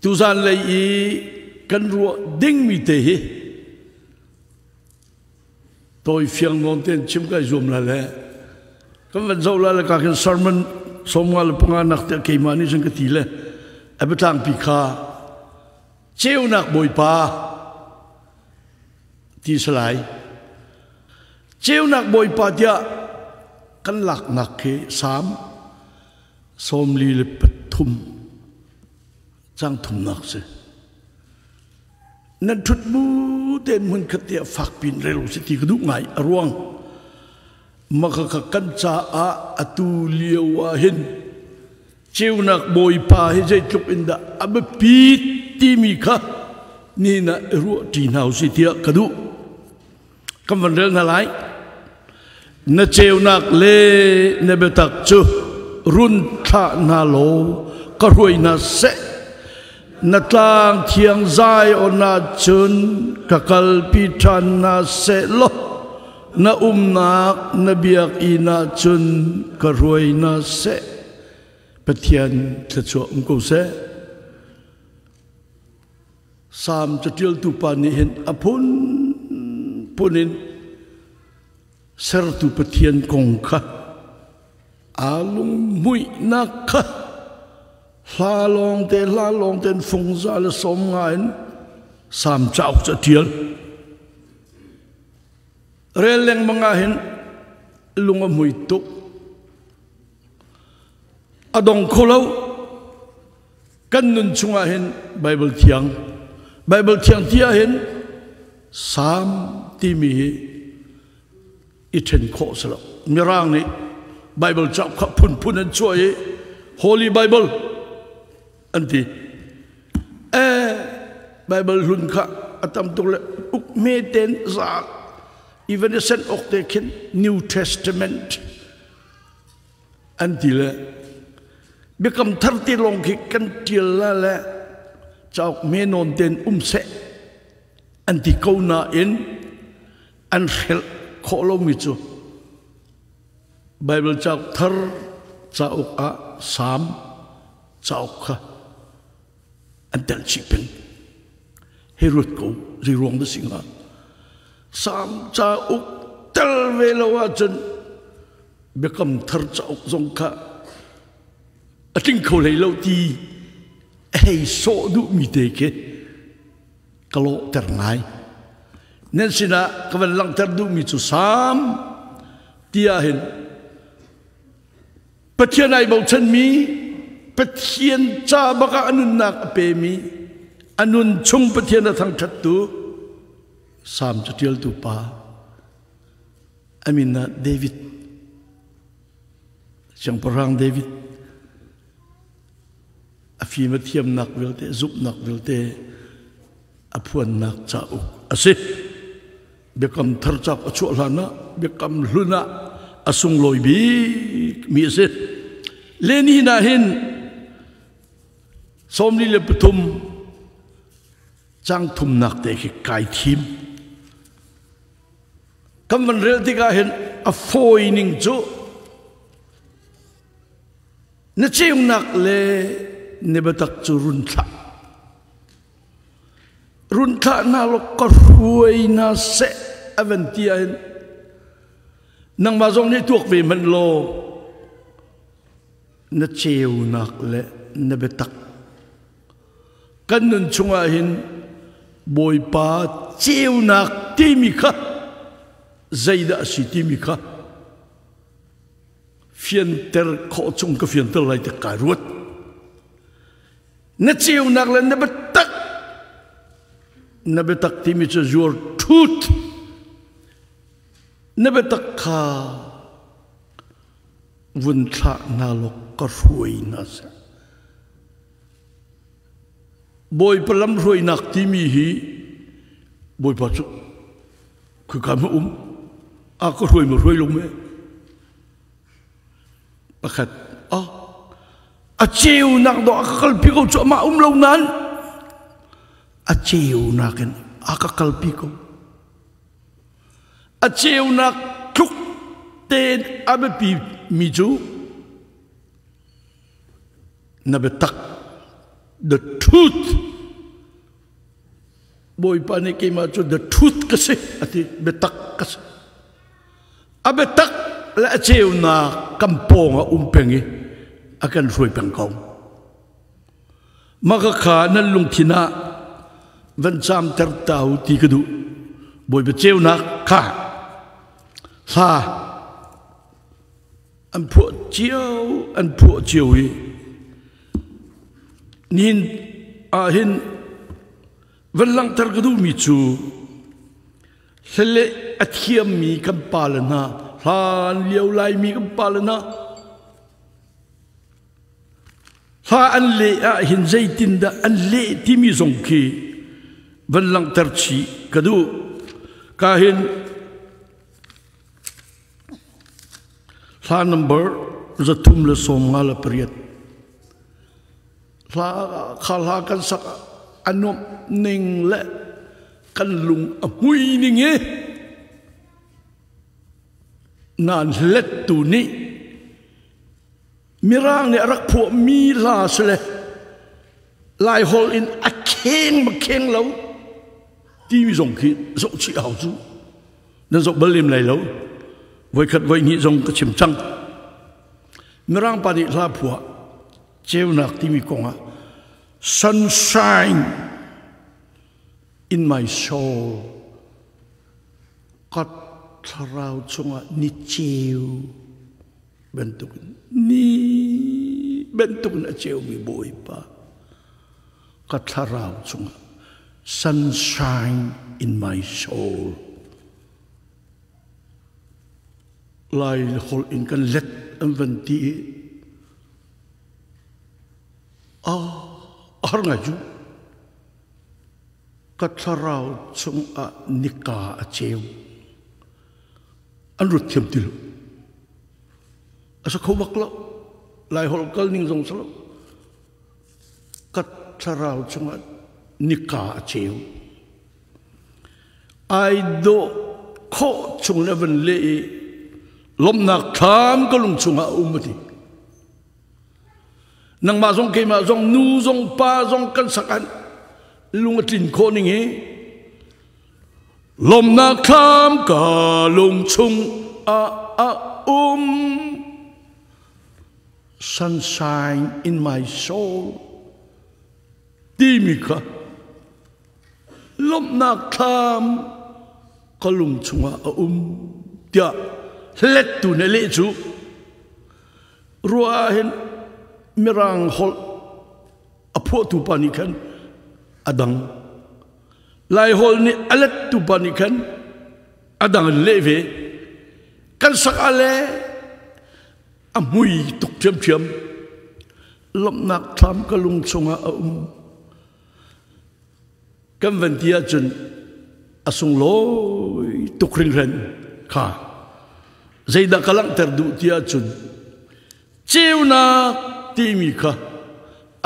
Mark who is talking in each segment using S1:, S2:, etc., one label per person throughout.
S1: Tuzan lei i kan ruah dingmi te hi tawi fiang nawn tein chim kai zuam la le kan van zoh la le ka khin sermon 55 nak te keimah nih cun ka ti le a biatlangpi kha ceunak bawipa ti salai ceunak bawipa tiah kan laknak khi Salm 43 cang thumnak si. Nan ṭhut bu tein hmun khat te ah fak pin rel u si ti ka duh ngai a ruang maka kan caah atu lio ah hin ceunak bawipa hi zeitluk in dah a biapi timi kha ni na ruah ṭi hna u si tiah ka duh. Kan van rel hna lai. Na ceunak le na biatak cu run thlah hna law ka hruai hna seh. Na tlang thiang zai on ahcun ka kalpi ṭhan hna seh law na umnak na biakinn ahcun ka hruai hna seh. Pathian thluachuah um ko seh. Salm caṭialtu pa nih hin a phunphun in sertu Pathian kong kha aa lunghmuihnak kha hla lawngte hla lawngte in fungza le sawm nga in Salm cauk cu a ṭial. Rel lengmang ah hin lung a hmui tuk. A dong kho lo. Kan nun chungah hin Bible thiang Bible thiang ti ah hin Salm timi hi i ṭhen khawh si lo. Mirang nih Bible cauk kha phunphun an chuah i Holy Bible an ti. Eh, Bible hlun kha a tam tuk le uk hme ten za even a sen ok te khin New Testament an ti le biakam thar te lawng khi kan ṭial la le cauk me nawn ten um seh an ti ko nain an hrelh khawh lomi cu Bible cauk thar cauk ah Salm cauk kha an telh chih peng. Hei ruat ko, zei ruang dah si hnga? Salm cauk tel ve lo ahcun biakam thar cauk zong kha a tling kho hlei lo ti a hei sawh duhmi te khi ka lawhter ngai. Nan sinah ka van langhter duhmi cu Salm ti ahhin Pathian ai bochanmi, Pathian ca bak ah a nunnak a pemi, a nun chung Pathian a thangṭhattu Salm caṭialtu pa a min ah David, Siangpahrang David a fim a thiamnak vialte, zumhnak vialte a phuannak cauk a si. Biakam thar cauk a chuah hlan ah biakam hlun ah a sunglawi bik mi a si. Lenin ah hin 43 cang thumnak te khi kai thim. Kan van rel tikah hin a fawi ning cu na ceunak le na biatak cu run thlah. Run thlah hna law ka hruai hna seh a van ti ahhin nangmah zong nih tuak ve hmanh law na ceunak le na biatak kan nun chungah hin Bawipa ceunak timi kha zeidah a si timi kha fianter khawh chung ka fianter lai ti kai ruat. Na ceunak le na biatak na biatak timi cu your truth na biatak kha vun thlah hna law ka hruai hna seh. Bawipa lam hruainak timi hi Bawipa cu khika ma um a ka hruai ma hruai lo me pakhat a a ceunak dawh a ka kalpi ko cu amah um lo nain a ceunak in a ka kalpi ko a ceunak tluk tein a biapi mi cu na biatak. The truth. Bawipa nih keimah cu the truth ka si a ti, biatak ka si. A biatak le a ceunak kan pawng ah um peng i a kan hruai peng ko. Mah kha nan lungthin ah van caamter ta u ti ka duh. Bawipa ceunak kha hla an phuah cio an phuah cio i nihin ah hin van langhter ka duhmi cu hleleh a thiammi kan pale hna hlan lio Laimi kan pale hna hla an leh ah hin zeitindah an leh timi zong khi van langhter chih ka duh. Ka hin hla number 358. Hla kha hla kan sak a nuamh ning le kan lung a hmui ning i nan lettu nih Mirang nih a rak phuahmi hla si le Laiholh in a kheng ma kheng lo timi zong khi zoh chih hau cu nan zoh bal lem lai lo. Voikhat voihnih zong ka chim cang. Mirang pa nih hla phuah ceunak timi kong ah sunshine in my soul, ka thlarau chungah ni ceu bantukin ni bantukin a ceumi Bawipa ka thlarau chungah, sunshine in my soul. Lai holh in kan let an van ti i a har ngai cu. Ka thlarau chungah nika a ceu, an rut thiam ti lo, a sa kho bak lo. Lai holh kal ning zong sa lo. Ka thlarau chungah nika a ceu, ai dawh khawh chung le van le i lawmhnak thlam ka lung chungah a um a ti. Nangmah zong keimah zong nu zong pa zong kan sak an lung a tlin khawh ning hi, lawmhnak thlam ka lung chung ah a um, sunshine in my soul timi kha, lawmhnak thlam ka lung chungah a um tiah lettu nih leh cu ruah ah hin Mirang holh a phuahtu pa nih khan a dang, Lai holh nih a lettu pa nih khan a dang in leh ve. Kan sak ah le a hmui tuk ṭhiamṭhiam. Lawmhnak thlam ka lung chungah a um kan van ti ahcun a sunglawi tuk hringhran kha. Zeidah ka langhter duh ti ahcun ceunak timi kha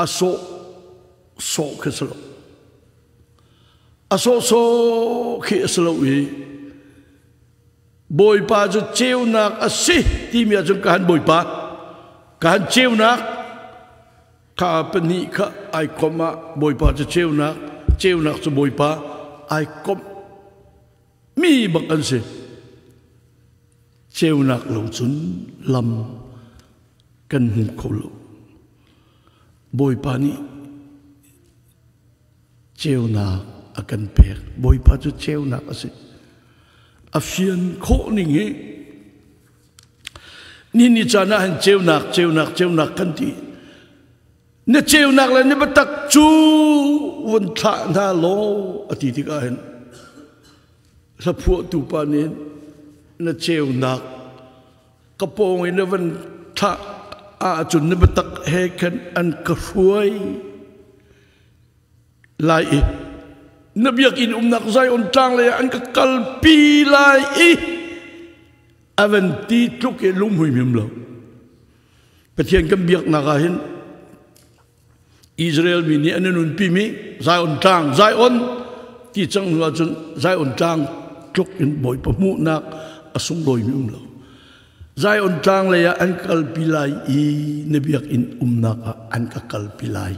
S1: a sawh sawh khi si lo, a sawh sawh khi a si lo i Bawipa cu ceunak a si timi ahcun ka han Bawipa ka han ceunak kha pahnih kha ai komh ah Bawipa cu ceunak, ceunak cu Bawipa ai komh mi bak an si. Ceunak lo cun lam kan hmu kho lo. Bawipa nih ceunak a kan pek. Bawipa cu ceunak a si. A fian khawh ning hi ni ni caan ah hin ceunak ceunak ceunak kan ti. Na ceunak le na biatak cu vun thlah hna law a ti tikah hin hlaphuahtu pa nih na ceunak ka pawng in na van thlah ahcun na biatak he khan an ka hruai lai i na biakinn umnak Zion tlang lei ah an ka kalpi lai i a van ti tluk i lunghmui him lo. Pathian kan biaknak ah hin Israel mi nih an i nunpimi Zion tlang, Zion ti cang hnu ahcun Zion tlang tluk in Bawipa hmuhnak a sunglawimi um lo. Zion tlang lei ah an kalpi lai i na biakinn umnak ah an ka kalpi lai.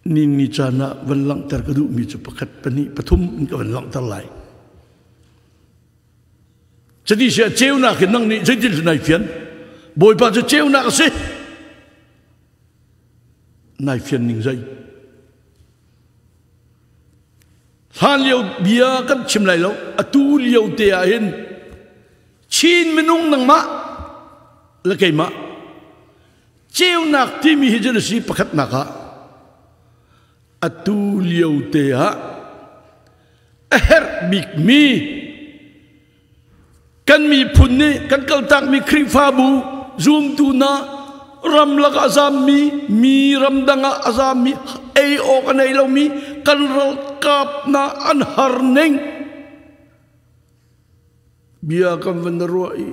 S1: Ni ni caan ah van langhter ka duhmi cu pakhat, pahnih, pathum in ka van langhter lai. Cuti si ah ceunak in nang nih zeitin nai fian? Bawipa cu ceunak a si. Nai fian ning zei? Hlan lio bia kan chim lai lo. Atu lio te ah hin Chin minung nangmah le keimah ceunak timi hi cu na si pakhatnak ah atu lio te ah a herh bikmi kan miphun nih kan kaltakmi Khrihfabu zumtu hna ramlak ah a zammi mi ramdang ah a zammi ei awk a nei lomi kan ralkap hna an har ning bia kan van ruah i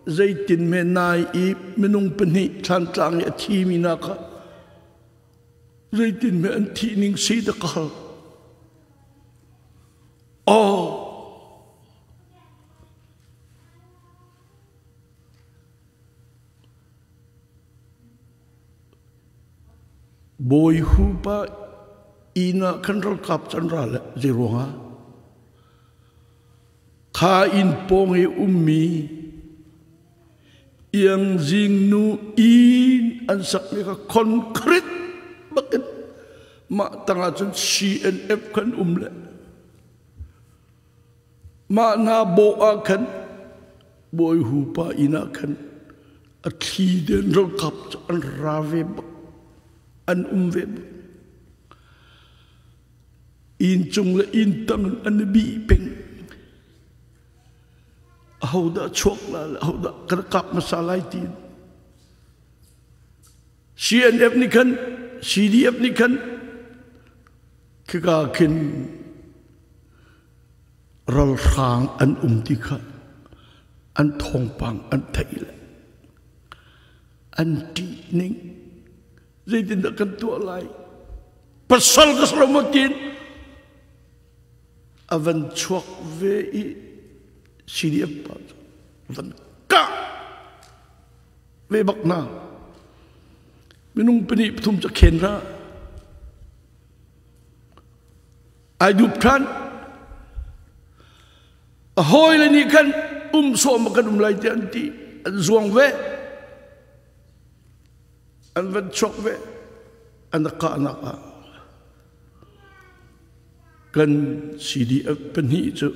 S1: zeitin me nai i minung pahnih thlantlang i a thimi hna kha zeitin me an thih ning si da ka hal Aw! Bawi hupa inn ah khan ralkap cu an ra le zei ruangah kha inn pawng i ummi Iangzing nu inn an sakmi kha concrete bakin mah tangah cun CNF khan um le mah hna bawh ah khan bawi hupa inn ah khan a thli den ralkap cu an ra ve bak an um ve bak inn cung le inn tang in an i bih peng. Ahodah chuak la le ahodah kan kap hmasa lai ti CNF nih khan CDF nih khan khika khin ralhrang an um ti kha an thawngpang an theih le an ṭih ning zeitindah kan tuah lai pasal ka si lo maw tiin a van chuak ve i CDF pa cu van kah ve bak hna minung pahnih pathum cu khen hna ai dup than a hawile nih khan um sawm kan um lai tiah an ti an zuang ve an van chuak ve an kahnak ah Kan CDF pahnih cu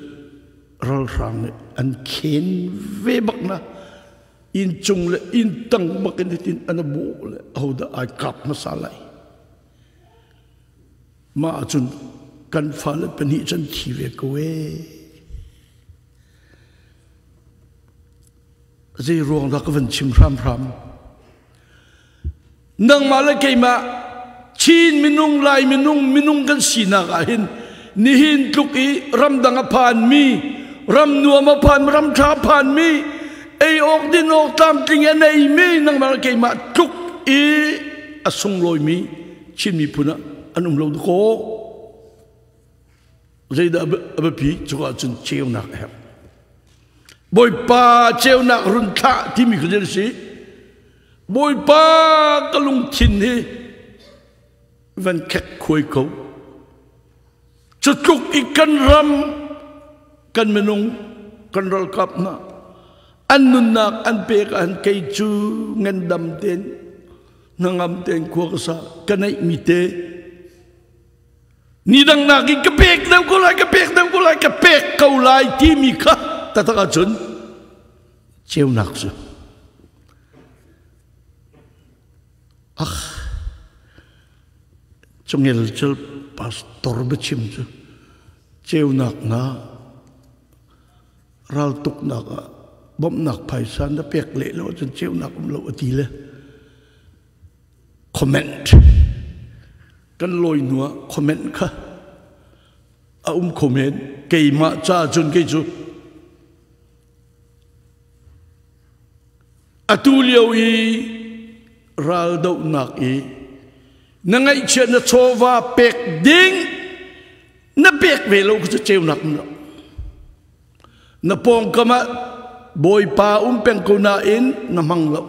S1: ralhrang nih an khen ve bak na inn cung le inn tang bak in hitin an bawh le ahodah ai kap hmasa lai. Mah ahcun kan fale pahnih cu an thi ve ko ee. Zei ruang dah ka van chim hramhram. Nangmah le keimah Chin minung Lai minung minung kan sinak ah hin nihin tluk i ramdang a phanmi ram nuam a phan ram ṭha a phanmi ei awk din awk tlamtling a neimi nangmah le keimah tluk i a sunglawimi Chin miphun ah an um lo dakaw zeidah a biapi cuka cun ceunak a herh Bawipa ceunak run thlah timi kha a si Bawipa ka lungthin hi van khek khuai ko cu tluk i kan ram kan minung kan ralkap hna an nunnak an pek an kei cu ngandam tein hnangam tein khua ka sa ka neih mi te Ni dang nakin ka pek deuh ko lai, ka pek deuh ko lai, ka pek ko lai timi kha taktak ahcun ceunak cu ah cungel cul pastor biachim cu ceunak na raltuknak ah bawmhnak phaisa na pek leh lo ahcun ceunak um lo a ti le comment kan lawi hnu ah comment kha a um kho men keimah ca cun kei cu atu lio i raldohnak i na ngaihchiat na chawva pek ding na pek ve lo cu ceunak um lo na pawngkam ah bawipa um peng ko nain na hmang lo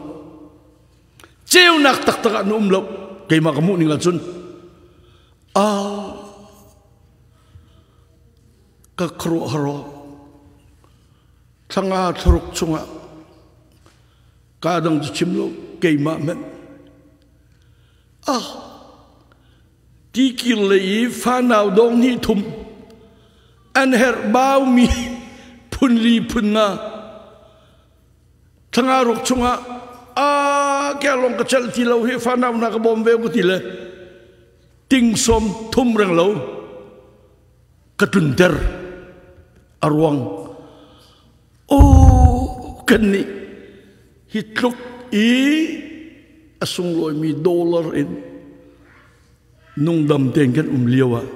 S1: Ceunak taktak ah na um lo. Keimah ka hmuh ning ahcun. Ah, ka khuaruahhar aw. Thla nga thlaruk chungah kaa dang cu chim lo keimah hmanh. Ah, tikir lei i fanau dong hnih thum an herh baumi phun li phun nga thla nga ruk chungah a ke lawng ka celh ti lo hi fanau hna ka bawm ve ka ti le ting sawm thum reng lo ka tlunter a ruang oh kan nih hi tluk i a sunglawimi dollar in nungdam tein kan um lio ah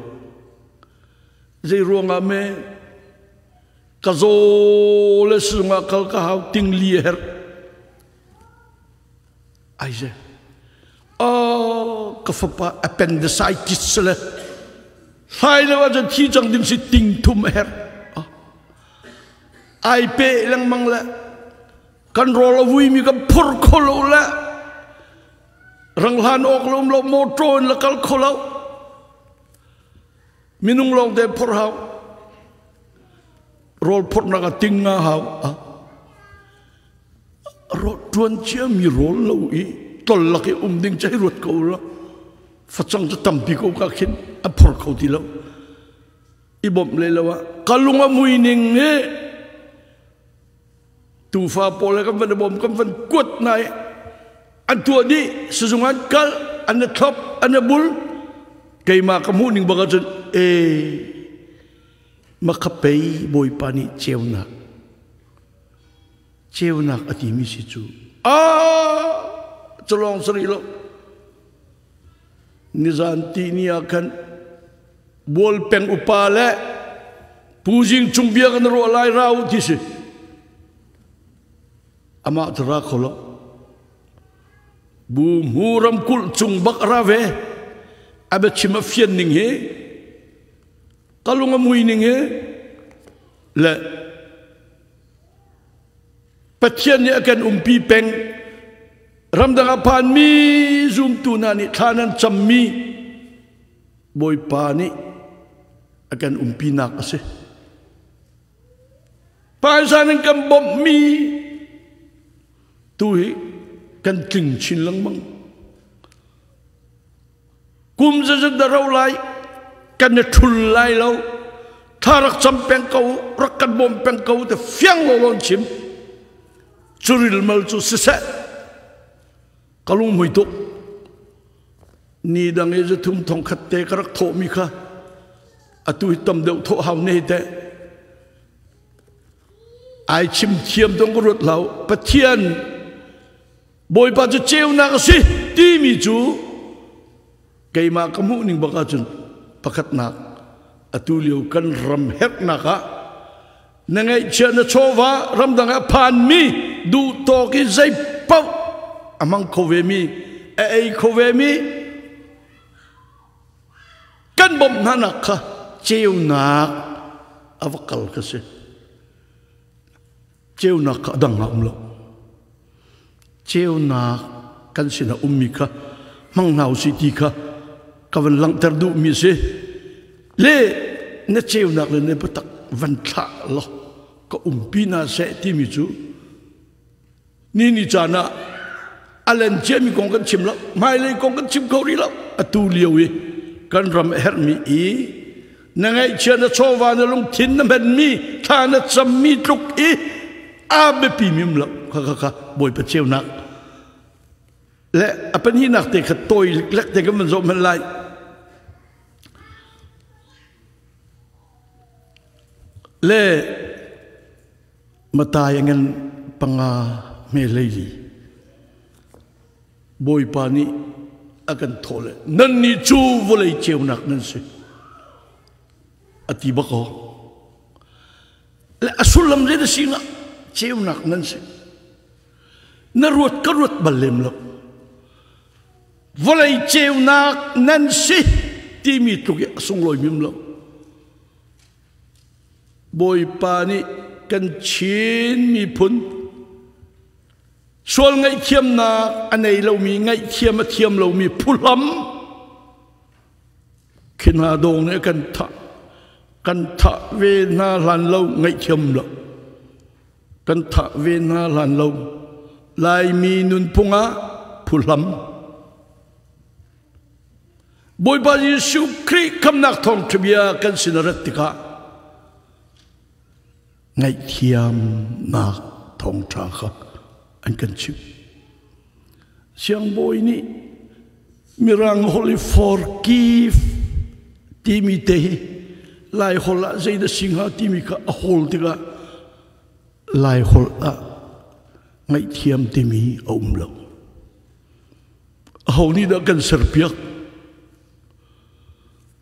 S1: zei ruangah me ka zaw le sungah kal ka hau ting li a herh ai ze oh ka fapa appendicitis le hlai lo ahcun thi cang ding si ting thum a herh ai pe lengmang le kan rawl a vuimi kan phur kho lo le ranghlan awk lo um lo motor in la kal kho lo minung lawng te phor hau rawl phornak a ting nga hau ro tuan cia mi rawl lo i tol lak i um ding chai ruat ko la facang cu tampi ko ka khin a phor kho ti lo i bawmh le lo ah ka lung a mui ning hi tufa pawl he kan van i bawm kan van kuat hna i an tuah dih sizung an kal an i thlop an i bul keimah ka hmuh ning bak ahcun e makhapei bawipa nih ceunak ceunak a timi si cu a culawng sari lo nizan ti ni ah khan bual peng upa le Pu Zing Cung bia kan ruah lai ra u ti si. Amah cu ra kho lo. Bu mu ramkulh cung bak ra ve. A biachim a fian ning hi ka lung a mui ning hi le Pathian nih a kan umpi peng ramdang a phanmi zumtu hna nih thla nan cammi Bawipa nih a kan umpinak a si. Phaisa nan kan bawmhmi tu hi kan tling chin lengmang. Kum zazat da ro lai kan i thul lai lo thla rak cam peng ko rak kan bawm peng ko te fiang lo lon chim curil mal cu siseh ka lung hmui tuk ni dang i zathum thong khat te ka rak thawhmi kha atu hi tam deuh thawh hau ne teh ai chim thiam dong ka ruat lo pathian bawipa cu ceunak a si timi cu keimah ka hmuh ning bak ahcun pakhatnak atu lio kan ram herhnak ah na ngaihchia na chawva ramdang ah phanmi duh tawk i zei paoh a hmang kho ve mi a ei kho ve mi kan bawmh hna nak kha ceunak a va kal ka si ceunak kha a dang ah um lo ceunak kan sinah ummi kha hmang hna usih ti kha ka van langhter duhmi a si le na ceunak le na biatak van thlah law ka umpi na seh timi cu ni ni caan ah a len ciami kong kan chim lo hmailei kong kan chim kho rih lo atu lio i kan ram a herhmi i na ngaihchia na chawva na lungthin na hmanmi thla na cammi tluk i a biapi mi um lo kha kha kha bawipa ceunak le a pahnihnak te kha tawi lek te kan van zoh hmanh lai le Matai a ngan panga hme hleili Bawipa nih a kan thawh le nannih cu vawlei ceunak nan si a ti bak aw le a sullam zei na si nga ceunak nan si na ruat ka ruat bal lem lo vawlei ceunak nan si timi tluk i a sunglawi mim lo Bawipa nih kan Chin miphun sual ngaihthiamnak a nei lomi ngaihthiam a thiam lomi phuhlam. Khi hna dawng nih kan thah kan thah ve hna hlan lo ngaihthiam lo kan thah ve hna hlan lo Laimi nunphung ah phuhlam Bawipa Jesuh Khrih khamnak thawngṭha bia kan sin a rat tikah ngaihthiamnak thawngṭha kha an kan chimh. Siangbawi nih Mirang holh i forgive timi te hi Lai holh ah zeidah si hnga timi kha a hawl tikah Lai holh ah ngaihthiam timi a um lo. Aho nih dah kan serpiak?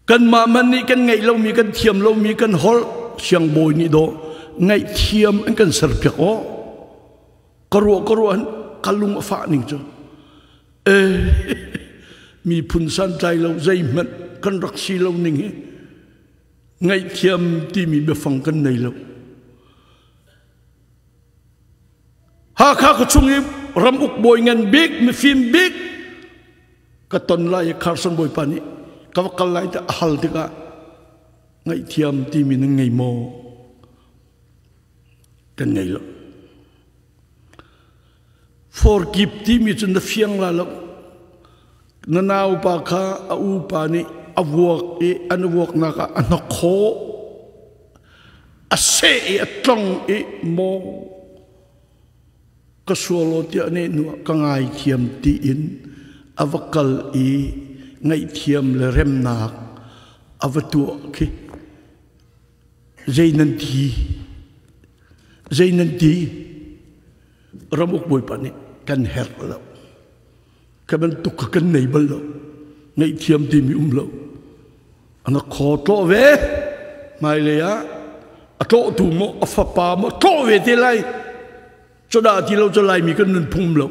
S1: Kanmah man nih kan ngeih lomi kan thiam lomi kan holh siangbawi nih dawh ngaihthiam an kan serpiak aw. Ka ruah ka ruah ka lung a fah ning cu. Eh miphun santlai lo zeihmanh kan rak si lo ning hi ngaihthiam timi biafang kan nei lo. Hakha khuachung i ramuk bawi ngan bik mifim bik ka ton lai i Carson bawipa nih ka va kal lai te a hal tikah ngaihthiam timi nan ngei maw? Kan ngei lo. Forgive timi cu na fiang la lo. Na naupa kha a upa nih a vuak i an vuaknak ah a hnakhaw a seh i a tlong i maw ka sual aw tiah neh hnu ah ka ngaithiam tiin a va kal i ngaihthiam le remnak a va tuah khi zei nan ti zei nan ti ramuk bawipa nih kan herh lo ka bantuk kha kan nei bal lo ngaihthiam timi um lo ana khaw tlawh ve hmailei ah a tlawhtu maw a fapa maw tlawh ve te lai cudah ti lo cu laimi kan nunphung lo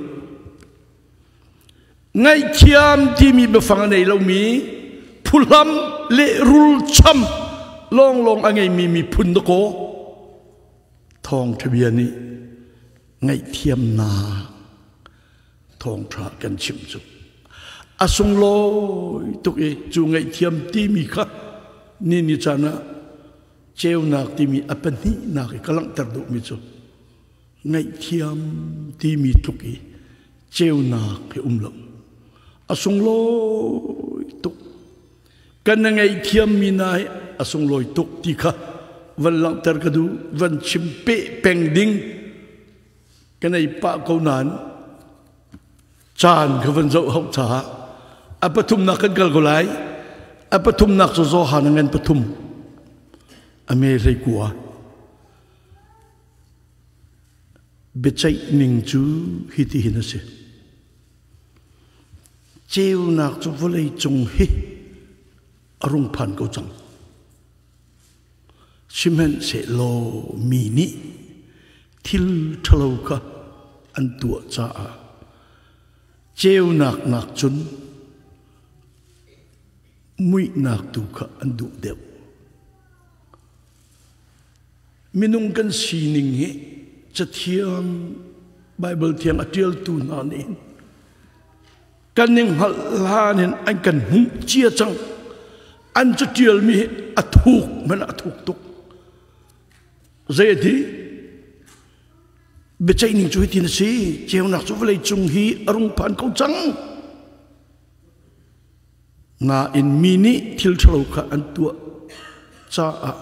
S1: ngaihthiam timi biafang a nei lomi phuhlam le rulcham lawnglawng a ngeimi miphun dakaw thawngṭha bia nih ngaihthiamnak thawngṭha kan chimh cu a sunglawi tuk i cu ngaihthiam timi kha ni ni caan ah ceunak timi a pahnihnak i ka langhter duhmi cu ngaihthiam timi tluk i ceunak hi um lo a sunglawi tuk kan na ngaihthiammi na hi a sunglawi tuk ti kha van langhter ka duh van chim peh peng ding Kan ei pah ko nain caan ka van zoh hauh caah a pathumnak kan kal ko lai. A pathumnak cu Johan a ngan pathum. A me hlei kua. Biaceih ning cu hiti hin a si. Ceunak cu vawlei cung hi a rung phan ko cang. Sihmanhsehlaw mi nih thil ṭhalo kha an tuah caah ceunak nakcun muihnak tu kha an duh deuh. Minung kan sining hi Cathiang Baibal thiang a ṭialtu hna nih kan ning hngalh hlan in an kan hmuh cia cang an caṭialmi hi a thuk hmanh a thuk tuk zei a ti biaceih ning cu hitin a si ceunak cu vawlei cung hi a rung phan ko cang nain mi nih thil ṭhalo kha an tuah caah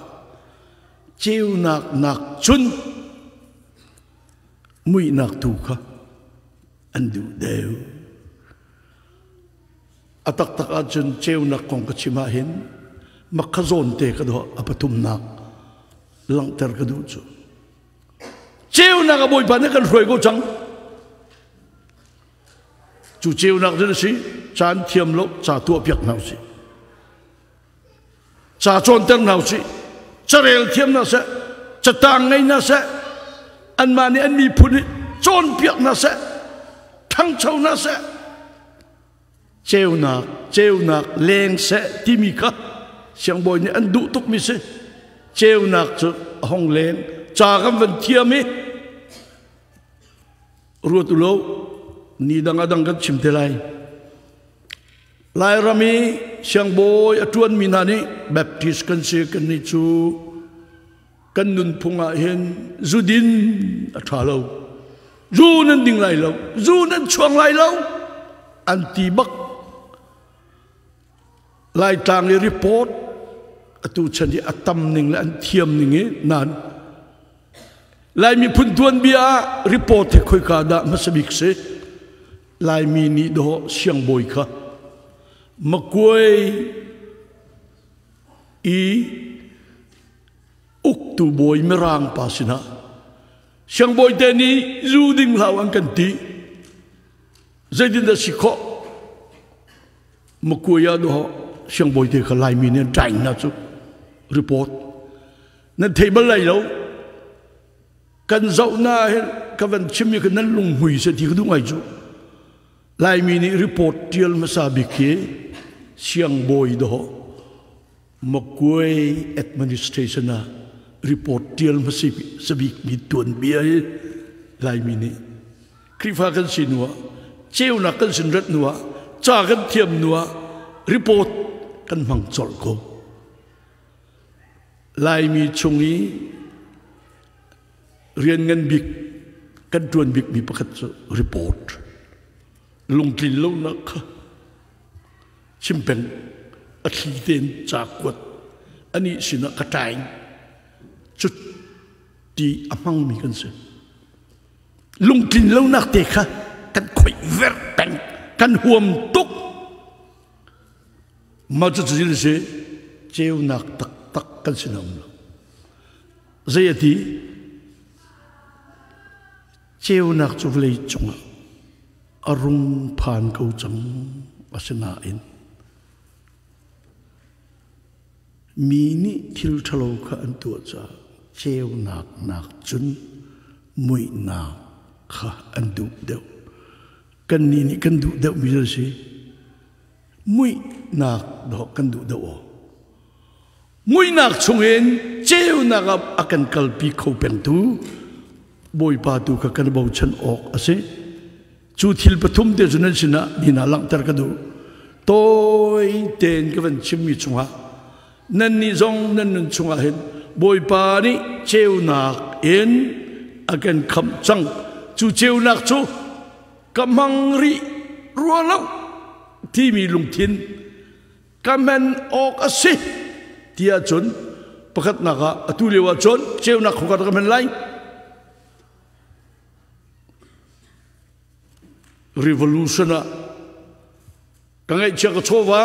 S1: ceunak nak cun muihnak tu kha an duh deuh. A taktak ahcun ceunak kong ka chim ahhin makha zawn te ka dawh a pathumnak langhter ka duh cu. Ceunak a Bawipa nih kan hruai ko cang. Cu ceunak cu a si caan thiam lo ca tuah piak hna usih. Ca cawnter hna usih carel thiam hna seh catang ngei hna seh anmah nih an miphun hi cawnpiak hna seh ṭhangcho hna seh ceunak ceunak leng seh timi kha siangbawi nih an duh tukmi si ceunak cu a hong leng ca kan van thiam i ruat u lo ni dang a dang kan chim te lai. Lairam i siangbawi a ṭuanmi hna nih Baptist kan si kannih cu kan nunphung ah hin zudin a ṭha lo. Zu nan ding lai lo, zu nan chuang lai lo an ti bak. Laitlang i report atu chan i a tam ning le an thiam ning i nan Lai miphun tuanbia ah report hi khoika dah hmasa bik si? Laimi nih dawh siangbawi kha Makuai i uktu bawi Mirang pa sinah siangbawi te nih zu ding hlah an kan ti. Zeitin dah si khawh? Makuai ah dawh siangbawi te kha Laimi nih an ṭaing hna cu report nan thei bal lai lo. Kan zoh na hin ka van chim i nan lunghmui se ti ka duh ngai cu. Laimi nih report tial hmasa bik hi siangbawi dawh Makuai administration ah report tial hmasa bik mi tuanbia hi Laimi nih Khrihfa kan si hnu ah ceunak kan sin rat hnu ah ca kan thiam hnu ah report kan hmang colh ko. Laimi chung i rian ngan bik kan ṭuan bikmi pakhat cu report lungtlin lonak kha chim peng a thli tein ca kuat anih sinah ka ṭaing cut ti a hmangmi kan si. Lungtlin lonak te kha kan khoih verh peng kan huam tuk. Mah cu cun si ceunak taktak kan si lo. Zei a ti? Ceunak cu vawlei cungah a rung phan ko cang asinain mi nih thil ṭhalo kha an tuah caah ceunak nak cun muihnak kha an duh deuh. Kannih nih kan duh deuhmi cu a si. Muihnak dawh kan duh deuh aw. Muihnak chungin ceunak ah a kan kalpi kho pengtu Bawipa tu kha kan bochan awk a si. Cu thil pathum te cu nan sinah ni hna langhter ka duh. Tawi tein ka van chimmi chungah nannih zong nan nun chungah hin Bawipa nih ceunak in a kan khamh cang. Cu ceunak cu ka hmang rih rua lo timi lungthin ka hman awk a si tiah cun pakhatnak ah atu lio ah cun ceunak khoka ka hman lai. Revolution ah ka ngaihchia ka chawva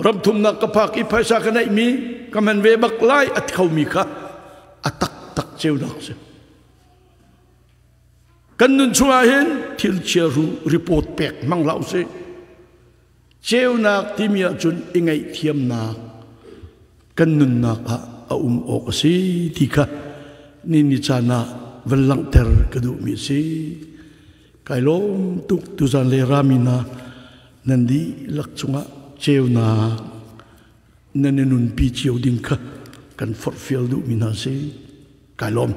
S1: ramthumnak ka phak i phaisa ka neihmi ka hman ve bak lai a ti khomi kha a taktak ceunak si. Kan nun chungah hin thil chiahru report pek hmang hlah usih. Ceunak timi ahcun i ngaihthiamnak kan nunnak ah a um awk a si ti kha ni ni caan ah van langhter ka duhmi a si. Kai lawm tuk tuzan le rami hna nan dihlak cungah ceunak nan i nunpi cio ding kha kan forhfial duhmi hna si. Kai lawm.